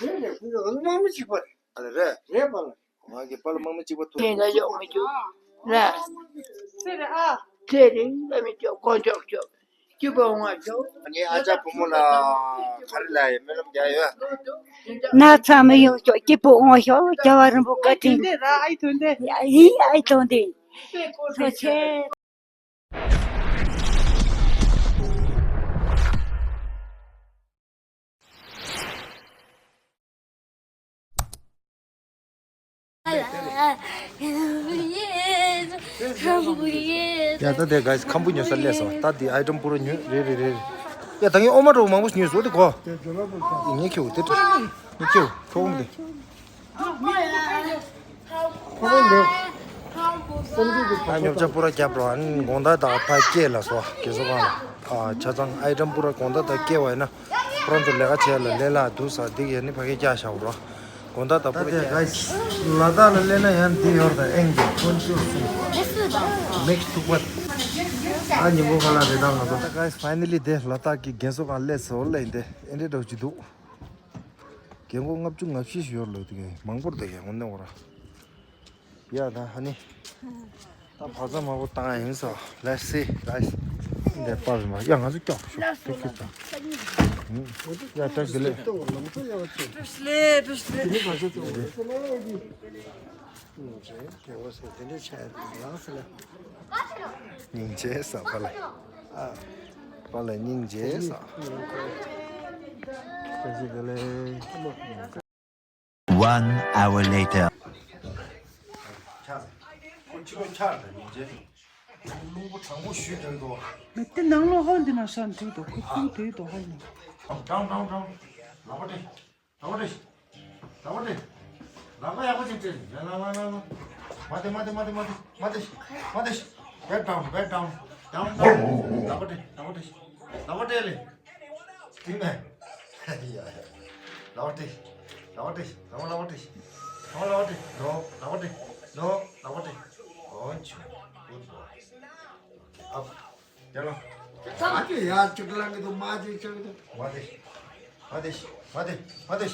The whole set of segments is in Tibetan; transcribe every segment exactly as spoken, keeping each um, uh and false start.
རེད་རེད། དམག་མི་གཅིག་པ་རེད། ཨ་རེད། རེད་པ་ལ། ང་གི་པཱ་ལགས་དམག་མི་གཅིག་པ་ཐུག །ངས་ལ་ཡོང་མི་འཇུག །ལ། ཚེ་རིང་ཨ། ཚེ་རིང་ལ་མི་འཇུག །དཀོན་མཆོག་མཆོག །སྐྱིད་པོ་ཡོང་བ་ཤོག །ངའི་ཨ་ཅག་བུ་མོ་ལ་ག་རེ་ལ་ཡི་སྨོན་ལམ་རྒྱག་ཡོད། ན་ཚ་མི་ཡོང་ཤོག །སྐྱིད་པོ་ཡོང་བ་ཤོག །རྒྱལ་བ་རིན་པོ་བཀའ་དྲིན། ཨ་ཡི་ཐོན་ཏེ་ར་ཨ་ཡི་ཐོན་ཏེ། ཡི་ཨ་ཡི་ཐོན་ཏེ། ཐུགས་རྗེ་ཆེ། ཡ་ད་དེ་ག་ཁམ་བུ་ཉོ་ས་སླེབས་སོང་། ད་དེ་ཨའི་ཊམ་པུ་ར་ཉོས་རེད་རེད་རེད། ཡ་ད་ངས་ཨོ་མ་འདྲ་བོ་མང་པོ་ཉོས་སོང་དེ་གོ། ངས་ཁྱེར་དེ་ངས་ཁྱེར་ཁྱོ་གོ་མི་དེ། ཁོ་རང་འདུག་ཨ་ཉོ་ཆ་པུ་ར་རྒྱབ་རོགས། ཨ་ནི་དགོང་དག་དག་ད་སྐྱེལ་ལ་སོ་རྒས་གསོ་ཁང་ལ། ཨ་ཆ་ཚང་ཨའི་ཊམ་པུ་ར་དགོང་དག་དག་སྐྱེལ་བ་ཡིན་ན་ཁོ་རང་ཚོ་ལས་ཀ་བྱས་ལ་ལས་ལ་འདུག་ས་འདི་གི་ནི་ཕ་གི་རྒྱག་བཞག་རོགས། དགོང་དག་དག་པུ་ར་རྒྱག་ལ་དྭགས་ལ་སླེབས་ན་ཡང་འདི་ཡོད་ད་ཨེང་གི་ཁོན་ཤུ་སུ་མིག་སི་ཐུག་པ། ཨ་ཉིན་གུང་ཁ་ལག་རེ་དང་ང་ཚོ་ད་ག་ཕའི་ནལ་ལི་དེ་ལ་དྭགས་ཀྱི་རྒས་གསོ་ཁང་སླེབས་སོང་ལ་ཡིན་དེ་ཨེ་འདྲས་འདྲ་བོ་ཅིག་འདུག་རྒན་གོག་ལྔ་བཅུ་ང་བཞི་ཞིག་ཡོད་ལོ། དེ་གའི་མང་པོར་དེ་གའི་དངོས་གནས་འོ་ར། ཡ་ད་ཧ་ནི། ད་བག་ཚ་མང་པོ་བཏང་ཡིན་ས། Let's see guys. འདི་པར་མ་ཡ་ང་ཚོ་སྐྱོག་ཤོག་ཏིག་ཏིག་ཙམ། ཡ་ད་གི་ལེ། བཀྲ་ཤིས་བདེ་ལེགས། བཀྲ་ཤིས་བདེ་ལེགས། སྙིང་རྗེ་ས་པཱ་ལགས། ཨ། པཱ་ལགས་སྙིང་རྗེ་ས། One hour later. མེད་དེ་ནང་ལོགས་ཧོན་དེ་ན་ཤར་འགྲིག་འདུག །ཁོ་ཁུག་དུས་འདུག་ཧ་ཡིན། ཀྲང་ཀྲང་ཀྲང་ལག་པ་སྤྲད། ལག་པ་སྤྲད། ལག་པ་སྤྲད། ལག་པ་ཡག་པོ་ཅིག་སྤྲད། ལ་ལ་ལ་ལ། མ་དེ་མ་དེ་མ་དེ་མ་དེ་མ་དེ་མ་དེ། Back down, back down, down, down. ལག་པ་སྤྲད། ལག་པ་སྤྲད། ལག་པ་སྤྲད་ལེ། སྤྲད་མེད། ཡ་ཡ། ལག་པ་སྤྲད། ལག་པ་སྤྲད། ལག་པ་ལག་པ་སྤྲད། ལག་པ་ལག་པ་སྤྲད། ནོ། ལག་པ་སྤྲད། ནོ། ལག་པ་སྤྲད། ཨོ་ཆུ། Good boy. ཨབ། ཡ་ལོ། མ་ཅིག་ཡ་ཅིག་ལང་གི་འདུག་མ་ཅིག་ཅིག་འདུག་མ་དེ། མ་དེ། མ་དེ། མ་དེ། མ་དེ། མ་དེ།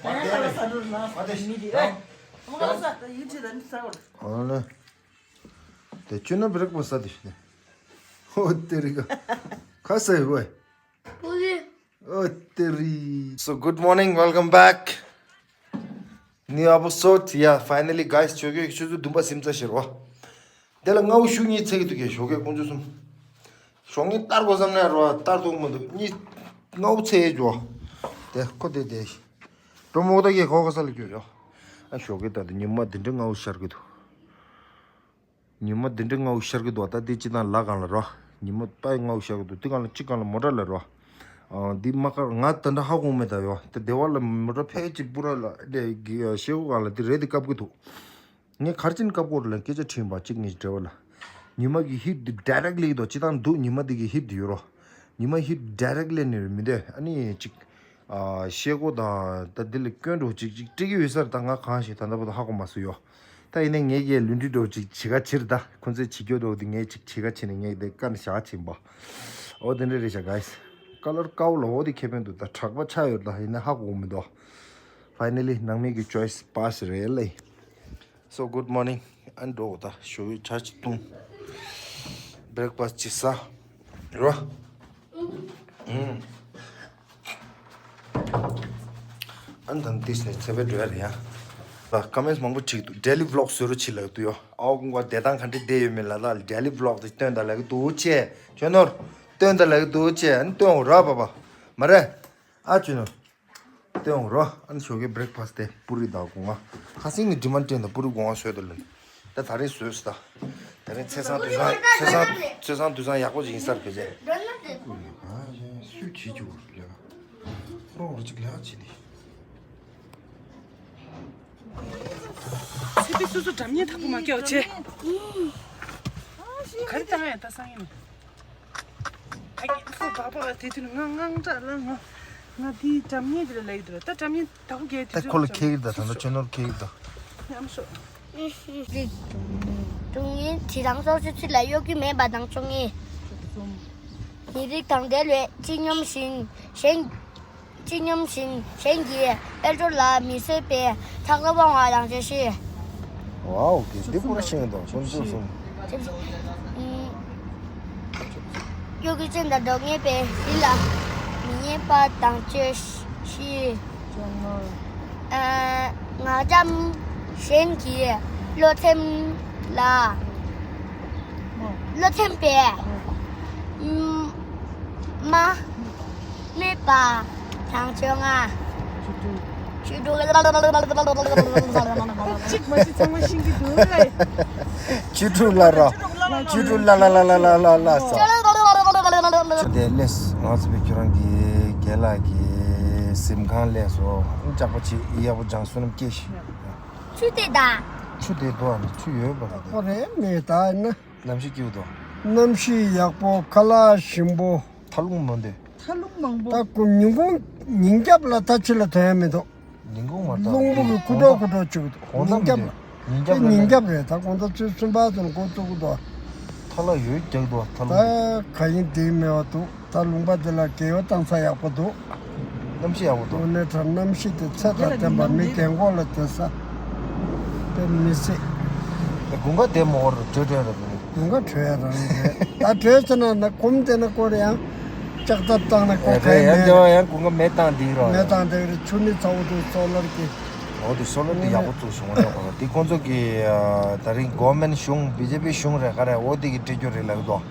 ཨ་ལེ། དེ་ཅི་ན་བི་རེག་པ་ས་དེ་ཤི་ནས། ཨོ་ལེ། དེ་ཅི་ན་བི་རེག་པ་ས་དེ་ཤི་ནས། ཨོ་དེ་རི་ག་ཁ་ས་ཡི་བས། ཨོ་དེ་རི། So good morning, welcome back. New episode, yeah, finally guys, ཆོས་སྐྱོང་ཆུ་ཚོད་བདུན་པ་ཟིན་ཚར་ཤེར་བ། དེ་ལ་རྔ་བོ་ཤུགས་གཉིས་ཚེག་གི་འདུག་གས་ཞོགས་ཀས་དཀོན་མཆོག་གསུམ། ཞོགས་ངས་ལྟར་དགོས་བསམ་ནས་རོ་ལྟར་ཐུབ་མི་འདུག་གཉིས་རྔ་བོ་ཚེག་འགྱོ། དེ་ཁོ་དེ་དེ། འགྲོ་མོག་ད་གས་ཁོ་ཁ་ས་ལ་འགྱོ་ཡོ། ཨ་ཞོགས་ཀས་ད་དེ་ཉི་མ་འདི་འདྲ་རྔ་བོ་ཤར་གི་འདུག་ཉི་མ་འདི་འདྲ་རྔ་བོ་ཤར་གི་འདུག་ད་འདི་ཅི་དང་ལ་གང་ལ་རོ། ཉི་མ་པའི་རྔ་བོ་ཤར་གི་འདུག་དེ་གང་ལ་ཅི་གང་ལ་མོ་ཊ་ལ་རོ། ཨ་འདི་མ་ཀར་ང་ད་འདྲ་ཧ་གོ་མེད་ད་ཡོ། དེ་སྡེ་བ་ལ་མོ་ཊ་ཕལ་ཆེར་པུ་ར་ལ་དེ་ཤེ་བོ་གང་ལ་དེ་རེད་དེ་བཀབ་གི་འདུག་ངས་གར་ཅན་བཀབ་སྐོར་ལ་སྐད་ཆ་དྲིས་པ་གཅིག་ངས་འབྲེལ་བ་ལ། ཉི་མ་གི་ཧིཊ་འདི་ཌའི་རེག་ལེག་དོ་ཅི་དང་འདུག་ཉི་མ་འདི་གི་ཧིཊ་འདི་ཡོད་རོ། ཉི་མ་ཧིཊ་ཌའི་རེག་ལེག་ནི་མི་འདོད་ཨ་ནི་གཅིག་ཨ་ཤེལ་སྒོ་དང་ད་འདི་ལ་སྐྱོན་འགྲོ་གཅིག་གཅིག་སྤྲི་གི་ཡོད་ས་རེད། ད་ང་གང་ཞིག་ད་ལྟ་བར་དུ་ཧ་གོ་མ་སོང་ཡོ། ད་ཡིན་ནའི་ངས་ཀྱི་ལུས་འདྲི་འགྲོ་གཅིག་བྱི་ག་ཕྱིར་ད་ཁོ་ཚོས་བྱི་སྐྱོ་འགྲོ་འདི་ངས་གཅིག་བྱི་ག་ཕྱིར་ནས་ངས་དེ་ཀ་ནས་བྱ་ག་ཕྱིན་པ། ཨོ་དེ་འདྲ་རེད་ཤག་གཱི་སི། ཀ་ལར་དཀར་པོ་ལ་འོ་དེ་ཁེ་ཕན་འདུག་ད་གྲགས་པ་ཆགས་ཡོད་ད་ཡིན་ནའི་ཧ་གོ་མི་འདུག Finally ནང་མི་གི་ཅོའི་སི་པཱ་སི་རེད་ལེ། So good morning. ཨ་འགྲོ་ད་ཞོགས་ཀས་ཇ་ཅིག་བཏུང་། བྷེ་རེག་ཕ་སི་ཅིག་ཟ། རོ། ཨུམ། ཨ་ནི་ད་ནི་ཏིས་ནས་ཚེ་བའི་འགྲོ་ཡ་རེད་ཡ། ལ་ཀ་མེན་སི་མང་པོ་བྲིས་འདུག་ཌེ་ལི་བི་ལོག་བཟོ་རོགས་བྱེད་ལབ་འདུག་ཡོ། ཨའོ་ཀུང་ཀ་བསྡད་སྟངས་ག་འདྲ་བསྡད་ཡོད་མེད་ལ་ད་ཌེ་ལི་བི་ལོག་དེ་སྟོན་ད་ལབ་ཀྱི་འདུག་ཅེ། ཁྱོད་ནོར། སྟོན་ད་ལབ་ཀྱི་འདུག་ཅེ། ཨ་ནི་སྟོན་འོ་ར་པ་པ། མ་རེད། ཨ་ཅོ་ནོ། སྟོན་འོང་རོ། ཨ་ནི་ཞོགས་ཀའི་བྷེ་རེག་ཕ་སི་དེ་པུ་རི་དང་སྒོ་ང་། ཁ་སང་ངས་ཌི་མཱན་ཌ་སྤྲད་ད་པུ་རི་སྒོ་ང་བཟོས་ད་ལོ། ད་ད་རེས་བཟོས་སོ་ད། ད་རེས་ཚེས་བཟང་དུས་བཟང་ཚེས་བཟང་ཚེས་བཟང་དུས་བཟང་ཡག་པོ་ཞིག་ཡིན་ས་རེད་ཕལ་ཆེར། ཨ་ཡ་སུས་བྱེད་ཀྱི་འོ་ལས་ཀ་ཁོ་རང་འོ་ཅིག་ལས་ཀ་བྱེད་དེ། ཚེ་པའི་སོ་སོ་འགྲམ་ཉེ་དག་པོ་མ་སྐྱོ་བྱེད། ག་རེ་བཏང་ཡ་ད་སང་ཡིན། ཨ་ཀི་ཁོ་བ་པ་བ་དེ་དུས་ང་དངངས་སྐྲག་ལ་ང་ང་དེའི་འགྲམ་ཉེ་དེ་ལ་ལབ་ཀྱི་འདུག་ད་འགྲམ་ཉེ་དག་པོ་གས་དེ་ད་ཁོ་ལ་ཁེག་ད་ད་ད་ཆོས་ནོར་ཁེག་ད། ཉམས་སོ། ཀྲུང་ཡིན་དེ་རང་སོ་སོའི་ཚུལ་ལ་གཡོ་སྒྱུ་མེད་པ་དང་ཆོ་ངེས། མི་རིགས་དང་འབྲེལ་བའི་སྤྱི་སྙོམས་ཤིང་གཞན། སྤྱི་སྙོམས་ཤིང་གཞན་གྱིས་དཔལ་འབྱོར་ལ་མི་བཟོད་པའི་ཕྲག་དོག་སྤང་བ་དང་བཅས་ཤིང་། ཝའོ། གི་འདི་པུ་ར་ཤེས་འདུག་ཀུན་སྤྱོད་གསུམ། གཡོ་སྒྱུ་ཅན་དང་སྡུག་བསྔལ་བའི་ཡིད་ལ་མི་ཉན་པ་དང་བཅས་ཤིང་། ངག་འཇམ་གཞན་གྱི་བློ་ཚིམ་ལ། བློ་ཚིམ་པའི་མ། སྨད་པ་དང་བཅོ་ལྔ། ཆོས་དྲུག་གཅིག་མ་གཅིག་ཚང་མ་ཤེས་ཀྱི་འདུག་ལ། ཆོས་དྲུག་ལ་ར། ཆོས་དྲུག་ལ་ལ་ལ་ལ་ལ་ལ་ས། ཆུ་དེ་ལས་ང་ཚོ་བའི་ཁྱོད་རང་གི་རྒན་ལགས་ཀྱི་གཟིམ་ཁང་ལས་སོ་ཅག་པོ་ཆེ་ཡག་པོ་སྦྱང་བསོད་ནམས་སྐྱེས་ཤིག་ཆུ་དེ་ད། ཆུ་དེ་དོ་ཨ་ནི་ཆུ་ཡོད་པ་རེད། ཁོ་རེད་མེད་ད་ན། གནམ་གཤིས་སྐྱིད་འདུག་གནམ་གཤིས་ཡག་པོ། ཁ་ལག་ཞིམ་པོ། ཐ་ལུང་མང་དུས། ཐ་ལུང་མང་པོ། ད་ཁོ་ཉིན་གུང་ཉིན་རྒྱབ་ལ་ད་ཕྱི་ལ་ཐོན་ཡ་མི་འདུག་ཉིན་གུང་མ་རེད། རླུང་བུ་གི་ཁུ་ཁྲོ་ཁུ་ཁྲོ་བཅུག་འདུག་ཉིན་རྒྱབ་ལ། ཉིན་རྒྱབ་ལ་ཉིན་རྒྱབ་རེད། ད་དགོང་དྲོ་ཆུ་ཚོད་གསུམ་པ་ཙམ་འགོ་བཙུགས་འདུག་ཐ་ལ་ཡོད་རྒྱག་འདུག་ཐ་ལུང་། ད་ག་ཡིན་དེ་མེད་པ་འདུག་ད་ལུང་པ་འདི་ལ་རྒྱལ་བ་བཏང་ས་ཡག་པོ་འདུག་གནམ་གཤིས་ཡག་པོ་འདུག་དངོས་གནས་དྲང་གནམ་གཤིས་དེ་ཚད་དང་ལྡན་པ། མི་རྒན་གོག་ལ་བསྡད་ས་དཔེ་མི་སྲིད། དགུན་ཁ་དེ་མོ་བར་བྲོས་བྲོས་རེད། དགུན་ཁ་བྲོས་ཡ་རང་རེད། ད་བྲོས་ཚེ་ན་ན་གོམ་དེ་ན་སྐོར་ཡང་ལྕགས་ཐབ་བཏང་ན་སྐོར་ག་ཡི་མེད་རེད། ཡང་དེ་བ་ཡང་དགུན་ཁ་མེ་བཏང་དེ་རོ། མེ་བཏང་དེ་རེད། ཆུ་ནི་ཚ་བོ་དུ་སོ་ལར་གྱི། འོ་དེ་སོ་ལར་དེ་ཡག་པོ་བཙུགས་སོང་བ་ནས་གོ་ར། དེ་ཁོང་ཚོ་གི་ད་རིང་གོ་མེན་གཞུང་བི་ཇེ་པི་གཞུང་རེད་ག་རེད། འོ་དེ་གི་སྤྲད་རྒྱུ་རེད་ལབ་འདུག་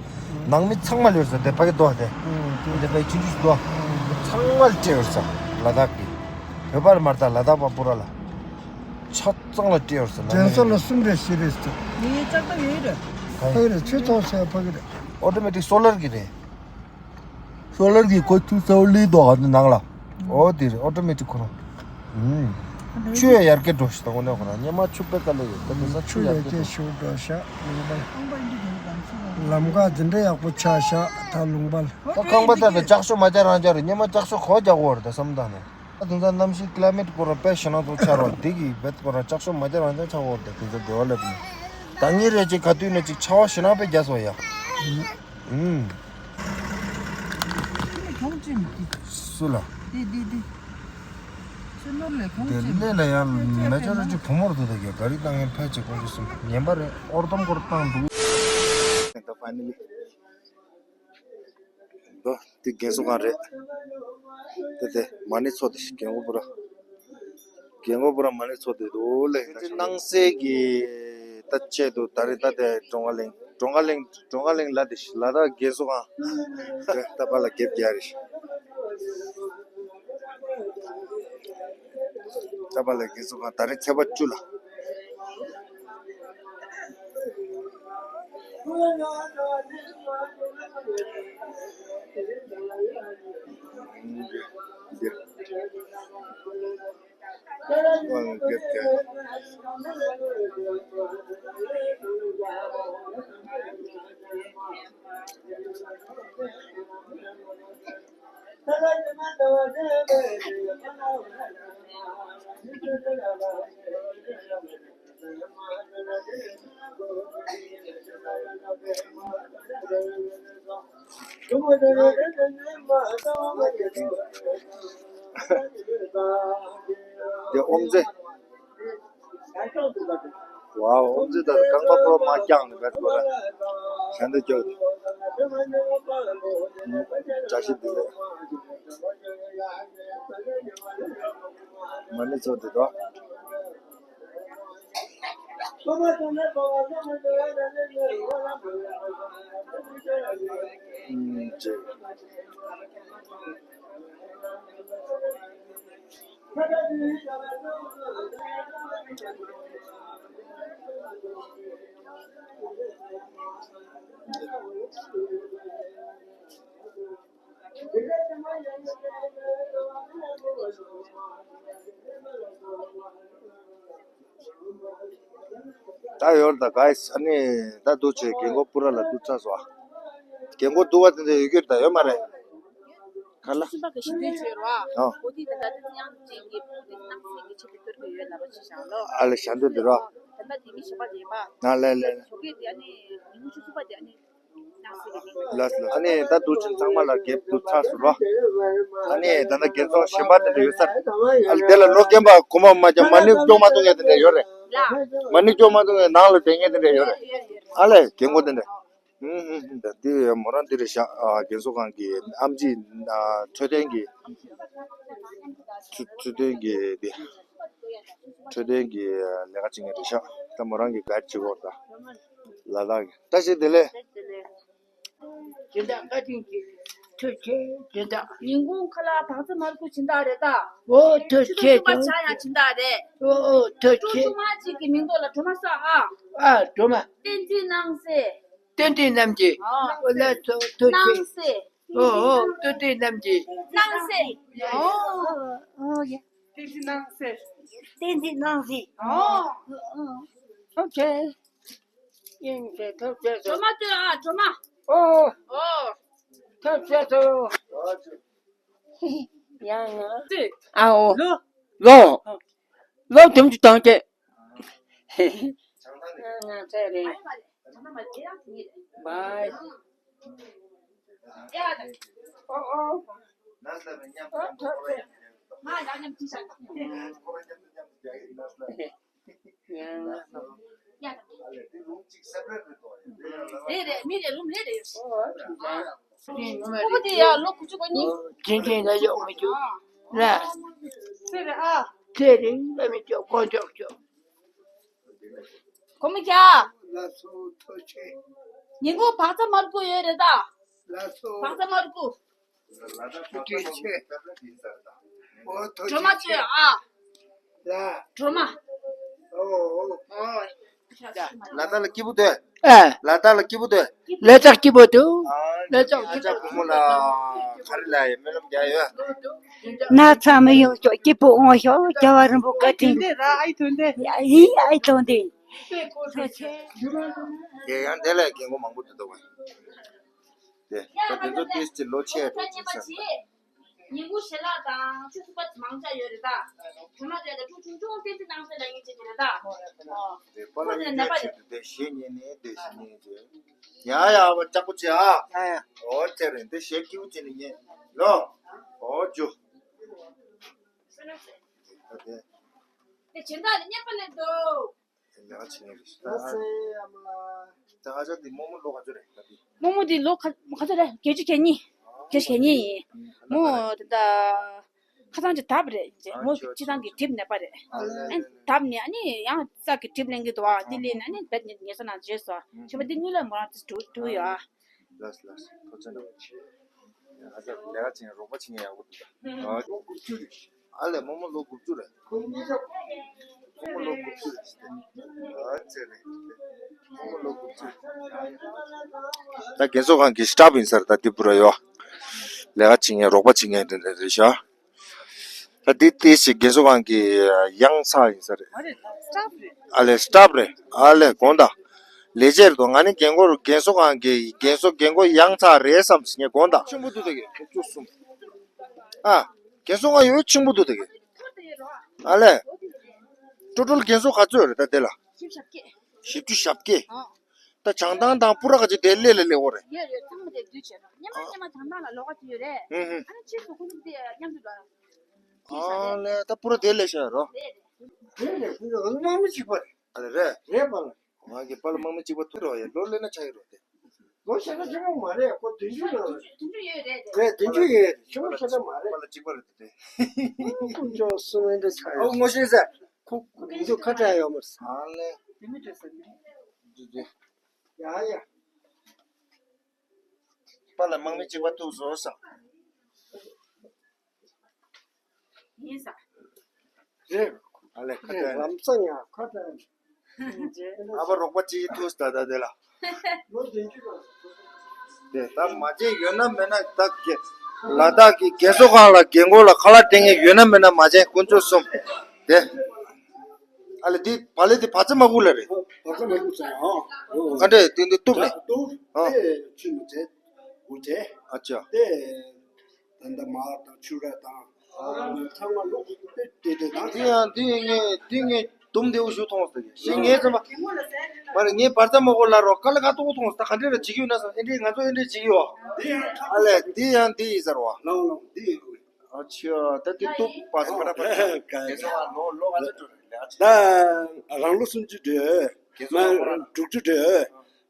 ནང་མི་ཚང་མ་ལོས་ས་དེ་ཕ་གི་འདུག་དེ། ཨོ་དེ། དེ་ཕ་གི་ཆུང་ཆུང་ཞིག་འདུག་ཚང་མ་ལ་སྤྲད་ཡོད་ས། ལ་དྭགས་ཀྱི། བོད་པར་མ་རེད་ད། ལ་དྭགས་པ་པུ་ར་ལ། ཆ་ཚང་ལ་སྤྲད་ཡོད་ས། ལ་དྭགས་ཀྱི། རྒན་གསོ་ལ་གསུམ་རེ་བཞི་རེ་ཞིག་འདུག་ངའི་ལྕགས་ཐབ་ཡོད་རེད། ཕ་གི་རེད། ཆུ་ཐོག་སའི་ཕ་གི་རེད། ཨོ་ཊོ་མེ་ཊིག་སོ་ལར་གྱི་རེད། སོ་ལར་གྱི་ཁོ་ཆུ་ཚ་བོ་ལི་འདུག་ཨ་ནི་ནང་ལ། ཨོ་དེ་རེད། ཨོ་ཊོ་མེ་ཊིག་ཁོ་རང་། ཨུམ། ཆུ་ཡང་ཡར་རྒྱས་འགྲོ་ཤི་ད་གོ་ནས་ཁོ་རང་སྙེ་མ་ཆུ་དཔེ་དཀའ་ལས་ཡོད་ད་དེ་ས་ཆུ་ཆུ་ཡར་ཡར་རྒྱས་རྒྱས་འགྲོ། ཤུགས་འགྲོ་ཤག་ལུང་པ། ལམ་ཁ་དེ་འདྲ་ཡག་པོ་ཆགས་ཤག་ད་ལུང་པ་ལ། ད་ཁང་པ་ད་ད་ལྕགས་ཤོག་མ་རྒྱག་རང་རྒྱག་རེད། སྙེ་མ་ལྕགས་ཤོག་གོ་རྒྱག་གོ་རེད་ད་བསམ་ད་ནས། ད་དེང་སང་གནམ་གཤིས་ཀི་ལ་མེ་ཊི་སྐོར་ལ་དཔེ་ཞེ་ན་ཚོ་ཆགས་རོགས་འདི་གི་བེད་སྐོར་ལ་ལྕགས་ཤོག་མ་རྒྱག་རང་རྒྱག་ཆགས་གོ་རེད་ད་དེང་སང་དེ་བ་ལབ་ནས། ད་ངེད་རེ་ཅིག་ག་དུས་ནས་ཅིག་ཆར་པ་ཞེ་ན་དཔེ་རྒྱག་སོང་ཡ། ཨུམ། ཁྱོང་ཅི་མི་དེ། སུ་ལ། དེ་དེ་དེ། ཚུར་ནོར་ལས་ཁྱོང་དེ་ཅི་མི་གནས་ལ་ཡང་དེ་མེ་ཅོ་ར་ཅིག་བུ་མོར་དུ་ད་གི་ག་རི་བཏང་ཡང་ཕལ་ཆེར་ཀོང་ཅི་སུམ་ཉན་པ་རེད། ཨོར་དོམ་སྐོར་བཏང་འདུག་ད་ཕ་ནི་ལི། འདུག་དེ་རྒན་གསོ་ཁང་རེད། དེ་དེ་མ་ཎི་ཚོགས་དེ་རྒན་གོ་བུ་ར། རྒན་གོ་བུ་ར་མ་ཎི་ཚོགས་དེ་འདུག་ལེ། སྣང་གསལ་གྱི་ད་ཆེད་དུ་ད་རེས་ད་དེ་ཀྲོང་ཀ་གླིང་ཀྲོང་ཀ་གླིང་ཀྲོང་ཀ་གླིང་ལ་དེ་ལ་དྭགས་རྒན་གསོ་ཁང་། ད་པ་ལ་རྒྱབ་རྒྱག་རེད། ད་པ་ལ་རྒན་གསོ་ཁང་ད་རེས་ཚེས་པ་བཅུ་ལ། དེ་ཨོམ་ཙེ། ཝའོ། ཨོམ་ཙེ་ད་རྐང་པ་པོ་མ་བརྐྱངས་ནས་བེད་པོ་ར། གཞན་དུ་རྒྱུག་བཀྲ་ཤིས་བདེ་ལེགས། མ་ཎི་ཚོགས་འདུ་དང་། ད་ཡོར་ད་གའི་ས་ནི་ད་འདུག་ཆེ་རྒན་གོག་པུ་ར་ལ་འདུག་ཚ་སོ། རྒན་གོག་འདུག་བ་དེ་འདྲ་ཡོད་རྒྱུ་རེད་ད་ཡོད་མ་རེད། ག་ལ། སུམ་པ་གི་ཞི་བདེ་བྱོས་རོགས། ཨོ། འོ་དེ་ད་ད་དེ་ཡང་ཅན་གྱི་བུ་དེ་སྣང་སྲིད་ཀྱི་ཆེད་དུ་གཏོར་གི་ཡོད་ལབ་པ་ཅི་བྱ་ལོ། ཨ་ལ་ཞན་དུ་འདི་རོགས། ད་ད་དེ་མི་ཞི་བ་དེ་ཡིན་པ། ང་ལས་ལས། ཞོགས་ཀས་དེ་ཨ་ནི་ཉིན་གུང་ཆུ་ཚོད་པ་དེ་ཨ་ནི། ལགས་ལགས། ཨ་ནི་ད་འདུག་ཅིང་ཚང་མ་ལ་འགེབས་འདུག་ཚར་སོང་རོ། ཨ་ནི་ད་ལྟ་རྒན་ཚོགས་གཞན་པ་དེ་འདྲ་ཡོད་ས་རེད། ཨ་ལས་དེ་ལ་ལོ་རྒན་པ་གོང་མ་མ་ཀྱང་མ་ཎི་སྐྱོར་མ་གཏོང་མཁན་དེ་འདྲ་ཡོད་རེད། མ་ཎི་སྐྱོར་མ་གཏོང་མཁན་ནང་ལ་བསྡད་མཁན་དེ་འདྲ་ཡོད་རེད། ཨ་ལས་རྒན་གོག་དེ་འདྲ། ཧུམ་ཧུམ་ཧུམ། ད་འདི་མོ་རང་འདི་རེད་ཤག་ཨ། རྒན་གསོ་ཁང་གི་ཨམ་ཆི། ཨ། འཕྲོད་བསྟེན་གྱི། འཕྲོད་འཕྲོད་བསྟེན་གྱི་འདི། འཕྲོད་བསྟེན་གྱི་ལས་ཀ་བྱེད་མཁན་རེད་ཤག་ད་མོ་རང་གི་ག་རེ་བྱེད་དགོས་ད། ལ་དྭགས་ཀྱི་བཀྲ་ཤིས་བདེ་ལེགས། སྦྱིན་བདག་བཀའ་དྲིན་གྱིས་ཐུགས་རྗེ་ཆེ། སྦྱིན་བདག་ཉིན་གུང་ཁ་ལག་བག་ཚ་མར་ཁུ་སྦྱིན་བདག་རེད་ད། ཨོ་ཐུགས་རྗེ་ཆེ། ཆུ་ཚོད་གསུམ་པ་ཇ་ཡང་སྦྱིན་བདག་རེད། ཨོ་ཨོ་ཐུགས་རྗེ་ཆེ། ཀྲུང་མ་གཅིག་གི་མིང་ཐོག་ལ་སྒྲོལ་མ་བསགས་ཨ། ཨ་སྒྲོལ་མ། བསྟན་འཛིན་སྣང་གསལ། བསྟན་འཛིན་རྣམ་རྒྱལ། ཨོ། ཨོ་ལགས་སོ་ཐུགས་རྗེ་ཆེ། སྣང་གསལ། ཨོ་ཨོ་བསྟན་འཛིན་རྣམ་རྒྱལ། སྣང་གསལ། ཨོ། ཨོ་ཡ། བསྟན་འཛིན་སྣང་གསལ། བསྟན་འཛིན་སྣང་གསལ། ཨོ། ཨོ་ཨོ་ཐུགས་རྗེ་ཆེ། ཡིན་ཏེ་ཐུགས་རྗེ་ཆེ། སྒྲོལ་མ་ལྟོས་ཨ་སྒྲོལ་མ། ཨོ། ཨོ། ཐུགས་རྗེ་ཆེ། ཡང་ང་། ཨ་ཨོ། ལོ། ལོ། ལོ་དུམ་གྱི་སྟོང་སྐྱེས། ང་ཚེ་རིང་། བའི། ཨོ་ཨོ། ཨོ་ཐུགས་རྗེ་ཆེ། ཡང་། རེད་རེད། མི་རེ་ལུམ་རེ་རེ་ཡོད། ཨོ་ཨོ། ཕྲུ་གུ་དེ་ཡ་ལོ་དགུ་བཅུ་གོ་གཉིས། ཅན་ཅན་ལ་ཡོག་མི་འཇུག་ལ། ཚེ་རིང་ཨ། ཚེ་རིང་ལ་མི་འཇུག་དཀོན་མཆོག་མཆོག་གོ་མི་ཁྱ། ལགས་སོ་ཐུགས་རྗེ་ཆེ། ཉིན་གུང་བག་ཚ་མར་ཁུ་ཡོད་རེད་ད། ལགས་སོ། བག་ཚ་མར་ཁུ། ཐུགས་རྗེ་ཆེ། ཨོ་ཐུགས་སྒྲོལ་མ་རྗེ་ཆེ། ཚོས་ཨ། ལ། སྒྲོལ་མ། ཨོ་ཨོ། ཨོ། ལ་དྭགས་ལ་སྐྱིད་པོ་འདུག་ཨ། ལ་དྭགས་ལ་སྐྱིད་པོ་འདུག་ལ་དྭགས་སྐྱིད་པོ་འདུག་ཨ། ལ་དྭགས་ཨ་ཅག་བུ་མོ་ལ་ག་རེ་ལབ་ཡ་སྨོན་ལམ་རྒྱག་ཡོད། ན་ཚ་མི་ཡོང་ཤོག་སྐྱིད་པོ་འོང་ཤོག་རྒྱལ་བ་རིན་པོ་བཀའ་དྲིན། ཨ་ཡི་ཐོན་ཏེ། ཡ་ཡི་ཨ་ཡི་ཐོན་ཏེ། ཐུགས་རྗེ་ཆེ། དེ་ཡང་དེ་ལས་རྒན་གོག་མང་པོ་འདུག་ད་བ། དེ་ད་དེ་ཚོ་ཏིས་ཅི་ལོ་ཆེ་འགྲོ་ཅི་ས། ཉིན་གུང་ཞལ་ལག་དང་ཆུ་ཚོད་པ་མང་ཆ་ཡོད་རེད་ད། དུ་མ་དེ་ལ་ཕྲུ་གུ་ཆུང་ཆུང་བསྟན་འཛིན་སྣང་གསལ་ལ་ཡིན་ཅེས་ཀྱི་རེད་ད། ཨོ། དེ་པ་ལ་ཁོ་ཚོ་ཡིན་ནད་པ་ཆེད་རེད། དུ་དེ་ཞེ་ཉེ་ནས་དེ་ཞེ་ཉེ་ཅེས། ཡ་ཡ་བ་ལྕགས་པོ་ཅེ་ཨ། ཡ་ཡ། ཨོ་ཅེ་རེད་འདི་ཞེ་སྐྱིད་པོ་ཅེ་ནི་ཉེ། ལོ། ཨོ་ཇུ། དེ་ཇི་འདྲ་རེད་སྙན་པ་ལེན་འདུག་ལས་ཀ་བྱེད་མཁན་རེད། ད་ཨ་ཅག་དེ་རྨོ་མོ་ལོ་ག་ཚོད་རེད་ད་དེ། རྨོ་མོ་དེ་ལོ་ག་ག་ཚོད་རེད། བརྒྱད་ཅུ་གྱ་གཉིས། བརྒྱད་ཅུ་གྱ་གཉིས་ཡིན། མོ་ད་ལྟ་ཁ་སང་ཅིག་བརྡབས་རེད། མོ་སྤྱི་བཏང་གི་གྲིབ་ནད་པ་རེད། ཨ་ནི་བརྡབས་ནས་ཨ་ནི་ཡང་རྩ་གི་གྲིབ་ལེན་གི་འདུག་ཨ་འདི་ལེན་ནས་ཨ་ནི་བེད་ཉལ་ཉལ་ས་ནང་བརྗེད་སོང་། བྱས་པ་འདི་དངུལ་ལ་མོ་རང་དེ་འགྲོ་འགྲོ་ཡོད་ཨ། ལགས་ལགས་ཐུགས་རྗེ་ཆེ། ཨ་ཅག་ལས་ཀ་བྱེད་མཁན་རོགས་པ་བྱེད་མཁན་ཡག་པོ་འདུག་ཨ་ལོ་དགུ་བཅུ་རེད། ཨ་ལས་རྨོ་མོ་ལོ་དགུ་བཅུ་རེད། རྨོ་མོ་ལོ་དགུ་བཅུ་རེད། ཨ་ཙི་རེད། རྨོ་མོ་ལོ་དགུ་བཅུ་རེད། ད་རྒན་གསོ་ཁང་གི་སི་ཊཱཕ་ཡིན་ས་རེད། ད་འདི་བུ་ར་ཡོད། ལས་ཀ་བྱེད་མཁན་རོགས་པ་བྱེད་མཁན་དེ་འདྲ་རེད་ཤག་ད་འདི་ཏིས་ཅི་རྒན་གསོ་ཁང་གི་ཡང་ཚ་ཡིན་ས་རེད། ཨ་ལས་སི་ཊཱཕ་རེད། ཨ་ལས་དགོངས་དག་ལས་བྱེད་རེད་དོ། ང་ནི་རྒན་གོག་རྒན་གསོ་ཁང་གི་རྒན་གསོ་རྒན་གོག་ཡང་ཚ་རེད་བསམ་ཟིན་ངས་དགོངས་དག་ཆེན་པོ་འདུག་ད་གི་དགུ་བཅུ་གསུམ། ཨ། རྒན་གསོ་ཁང་ཡོད་ཆེན་པོ་འདུག་ད་གི་ཨ་ལས། ཀྲོ་ཀྲོལ་རྒན་གསོ་ག་ཚོད་རེད་ད་དེ་ལ། བཞི་བཅུ་ཞེ་བརྒྱད། ཨ། ད་བྱང་ཐང་དང་སྤུ་ར་ག་ཅིག་དེ་ལས་ལས་ལས་འོ་རེད། ཡོད་ཡོད་ཚང་མ་དེ་འདུས་བྱས་རོགས། སྙེ་མ་སྙེ་མ་བྱང་ཐང་ལ་ལོགས་ཀ་ཅིག་ཡོད་རེད། ཧུམ་ཧུམ། ཨ་ནི་ཕྱིས་སུ་ཁོ་ཚོ་དེ་མཉམ་དུ་ལོག་ཨ་ལས་ད་སྤུ་ར་དེ་ལས་ཤ་རོ། རེད་རེད། དེ་ལས་ཁོ་ཚོ་རྨང་མི་གཅིག་པ་རེད། ཨ་ལས་རེད། རེད་པ་ལ། ང་གི་པཱ་ལགས་དམག་མི་གཅིག་པ་ཐུག་རོགས་ཡ། ལོ་ལོན་ན་ཆ་ཡི་རོགས་དེ། ལོ་ཞེ་ན་ཆེན་པོ་མ་རེད། ཁོ་བདུན་ཅུ་ལ་རེད། བདུན་ཅུ་ཡོད་རེད་དེ། རེད་བདུན་ཅུ་ཡོད་རེད། ཆེན་པོ་ཞེ་ན་མ་རེད། པཱ་ལགས་གཅིག་པ་རེད་དེ། ཁོ་ཅོ་སུ་མེན་དེ་ཆ་ཡོད། ཨོ་ངོ་ཤེས་ཟེར། ཁོ་བདུན་ཅུ་ཁ་བྲལ་ཡོད་མ་རེད། ཨ་ལས། དེ་མི་འདྲ་ཟེར་ནས། འདི་འདི། ཡ་ཡ། པཱ་ལགས་དམག་མི་གཅིག་པ་ཐུག་སོང་ས། ཡིན་ས། རེད། ཨ་ལས་ཁ་རེད་བྲལ་ནས། ལམ་སང་ཡང་ཁ་བྲལ་ནས། ཨ་ཕ་རོགས་པ་གཅིག་ཐུག་ད་ད་དེ་ལ། ལོ་བདུན་ཅུ་ལ། དེ་ད་མ་བྱན་ཡོད་ན་མེད་ན་ད་གེ་ལ་དྭགས་ཀྱི་རྒན་གསོ་ཁང་ལ་རྒན་གོག་ལ་ཁ་ལག་སྟེར་མཁན་ཡོད་ན་མེད་ན་མ་བྱན་དཀོན་མཆོག་གསུམ། དེ། ཨ་ལས་དེ་བ་ལས་དེ་བ་ཚ་མ་གུ་ལ་རེད། བ་ཚ་མ་གུ་ཚ་ཡ། ཨ་འདྲས་དེ་འདི་གཏུབ་ནས། གཏུབ། ཨ། དེ་ཆུ་མི་བྱེད། འུ་བྱེད། ཨ་ཅག་དེ། ད་ལྟ་མར་དང་ཕྱུར་ར་དང་། ཚང་མ་ལོག་དེ་དེ་དང་། དེ་ཡང་དེ་ངས་དེ་ངས་དུམ་བདེ་བོ་ཞུ་མཐོང་ཟེར་གི་ཞེས་ངས་ཙམ་པ། པར་ངས་བར་མཚམས་མ་གོ་ལ་རོ་ཀ་ལ་ཀ་ཏོག་ཏོག་ད་ག་འདྲ་ར་བྱེད་ཀྱི་ཡོད་ན་སོང་ཨེ་འདྲའི་ང་ཚོ་ཨེ་འདྲའི་བྱེད་ཀྱི་ཡོད། ཨ་ལས་འདི་ཡང་འདི་ཡིན་ཟེར་བ། ལའོ་ལའོ་འདི་ཡིན་རུང་། ཨ་ཆི་ད་དེ་ཏུག་པ་སོང་། ད་རང་ལོ་སུམ་ཅུ་འགྲོ། མ་དྲུག་ཅུ་འགྲོ།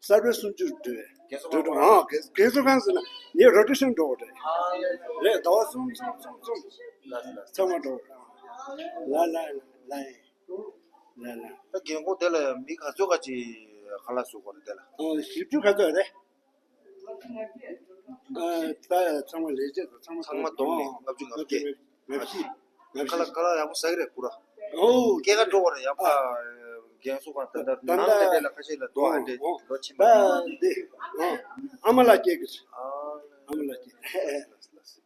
གསར་པའི་སུམ་ཅུ་འགྲོ། གསར་པའི་སུམ་ཅུ་འགྲོ་འགྲོ་འགྲོ་ཨ་རྒན་གསོ་ཁང་ཟེར་ན་ངས་རོ་ཊེ་ཤན་འགྲོ་བ་རེད། རེད་ཟླ་བ་གསུམ་གསུམ་གསུམ་གསུམ་ཚང་མ་འགྲོ་བ་རེད། ལ་ལ་ལ་ལ་ལ་ལ། ད་རྒན་གོག་དེ་ལ་མི་ག་ཚོད་ག་ཅིག་ཁ་ལག་བཟོ་དགོས་རེད་དེ་ལ། ཨ་བཞི་བཅུ་ག་ཚོད་རེད། ཨ་ད་ཚང་མ་ལས་བྱེད་དང་ཚང་མ་ཚང་མ་བསྡོམས་ནས་ལྔ་བཅུ་ང་བརྒྱད། ང་བཞི། ང་ཁ་ལག་བཞི་ཁ་ལག་ཡག་པོ་ཟ་གི་རེད་ཁོ་ར། ཨོ། སྐྱེས་ཀ་འགྲོ་བ་རེད་ཡག་པོ། རྒན་གསོ་ཁང་ད་ལྟ་ད་ནང་ལྟ་ལས་དེ་ལ་ཁ་ཤས་ལ་འགྲོ་ཨ་འདྲེ་ཨོ་ལོ་ཕྱིན་པ་ད་རེད། འདི་ཨོ་ཨ་མ་ལགས་སྐྱེས་ཀྱི་རེད། ཨ་མ་ལགས་སྐྱེས།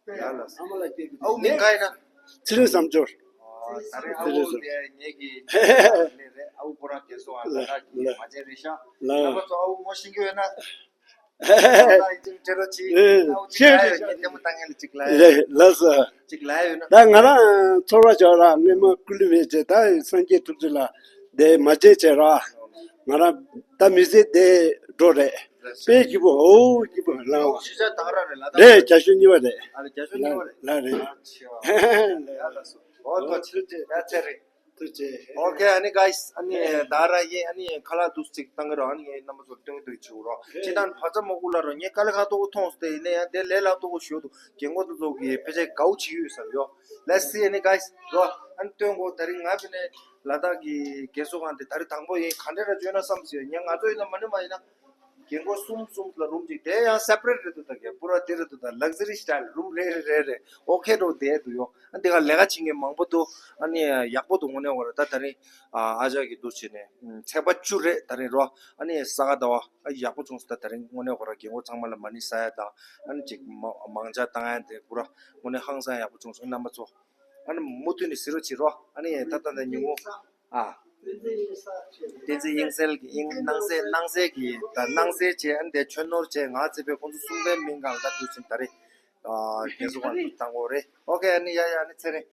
ཡ་ལ་ཨ་མ་ལགས་སྐྱེས་ཀྱི་ཨའུ་མིང་ག་ཡིན་ན། ཚེ་རིང་བསམ་འབྱོར། ད་རེས་ཨའུ་དེ་ངེད་ཀྱི་ལས་རེད་ཨའུ་ཁོ་རང་རྒན་གསོ་ཨ་ལ་ལགས་ཀྱི་ལ་མ་བྱས་རེད་ཤག་ལ་རྣམ་པ་ཚོ་ཨའུ་ངོ་ཤེས་ཀྱི་ཡོད་ན། ཨེ། ཨེ། ལགས་སོ། ཅིག་ལབ་ཡོད་ན། ད་ང་རང་ཚོར་བ་བྱོས་ར་སྔོན་མ་སྐུ་ལུས་མེད་ཅེས་ད་སངས་རྒྱས་ཐུགས་རྗེ་ལ་དེ་མ་བྱེད་ཅེས་ར། ང་རང་ད་མི་ཚེ་དེ་འགྲོ་རེད། དཔེ་སྐྱིད་པོ་ཨོ་སྐྱིད་པོ་ལང་བ། ཞུ་བྱ་ད་ག་ར་རེད་ལ་ད། རེད་རྒྱ་ཤོད་གཉིས་པ་རེད། ཨ་རེད་རྒྱ་ཤོད་གཉིས་པ་རེད། ལ་རེད། ཨ་ཆེ་བ། ཡ་ལ་སོ། ཨོ་ཐོ་ཆེ་ཆེ་ཡ་ཚེ་རེད། ཐུགས་རྗེ་ཆེ། ཨོ་ཁེ་ཨ་ནི་གཱི་སི་ཨ་ནི་ད་ར་ཡེ་ཨ་ནི་ཁ་ལག་འདུག་ཅིག་བཏང་གི་རོགས་ཨ་ནི་ངས་རྣམ་པ་ཚོར་སྟོན་གི་འདུག་བྱེད་རོགས་ཅི་ལྟར་བར་མཚམས་མ་སྐུ་ལ་རོགས་ངས་དཀའ་ལས་ཁག་ཏོག་མཐོང་སྟེ་ཡིན་ན་ཡང་དེ་ལས་སླ་ཏོག་ཞུ་འདུག་རྒན་གོག་དེ་ཚོ་གི་ཕལ་ཆེར་དགའ་བོ་བྱེད་ཀྱི་ཡོད་བསམ་ཡོད། Let's see ཨ་ནི་གཱི་སི་རོགས་ཨ་ནི་སྟོན་གོ་ད་རིང་ང་བི་ནས་ལ་དྭགས་ཀྱི་རྒན་གསོ་ཁང་དེ་ད་རིང་དང་པོ་ཡིན་ག་འདྲ་ར་བྱོས་ན་བསམ་ཟེར་ཡང་ང་ཚོ་ཡིན་ན་མ་ནི་མ་ཡིན་ན། རྒན་གོག་གསུམ་གསུམ་ལ་རུམ་གཅིག་དེ་ཡང་སེ་པ་རེ་ཊི་རེད་འདུག་ད་རྒན་བུ་ར་དེ་རེད་འདུག་ད་ལག་ཟི་རི་སི་ཊའིལ་རུམ་རེ་རེ་རེ་རེ་ཨོ་ཁེ་འགྲོ་བསྡད་འདུག་ཡོ། ཨ་འདི་ག་ལས་ཀ་བྱེད་མཁན་མང་པོ་འདུག་ཨ་ནི་ཡག་པོ་འདུག་དངོས་གནས་ཁོ་ར་ད་ད་རིང་ཨ་ཅག་གི་འདུག་བྱས་ནས་ཚེས་པ་བཅུ་རེད་ད་རིང་རོ། ཨ་ནི་ས་ག་ཟླ་བ་ཨ་ཡག་པོ་བྱུང་སོང་ད་ད་རིང་དངོས་གནས་ཁོ་ར་རྒན་གོག་ཚང་མ་ལ་མ་ཎི་བསག་ཡ་དང་ཨ་ནི་ཅིག་མ་མང་ཇ་བཏང་ཡ་དེ་བུ་ར་དངོས་གནས་ཧང་སང་ཡག་པོ་བྱུང་སོང་རྣམ་པ་ཚོ། ཨ་ནི་མུ་མཐུད་ནས་གཟིགས་རོགས་བྱེད་རོགས་ཨ་ནི་ད་ད་ད་ཉིན་མོ། ཨ། བསྟན་འཛིན་དབྱིངས་གསལ་གྱི་དབྱིངས་སྣང་གསལ་སྣང་གསལ་གྱི་ད་སྣང་གསལ་བྱས་ཨ་ནི་དེ་ཆོས་ནོར་བྱས་ང་ཚེ་འཕེལ་ཁོང་ཚོ་གསུམ་པའི་མིང་གང་ལྟར་དུ་ཕྱིན་ད་རེད། ཨ་རྒན་གསོ་ཁང་དུ་བཏང་གོ་རེད། ཨོ་ཁེ་ཨ་ནི་ཡ་ཡ་ཨ་ནི་ཚེ་རིང་།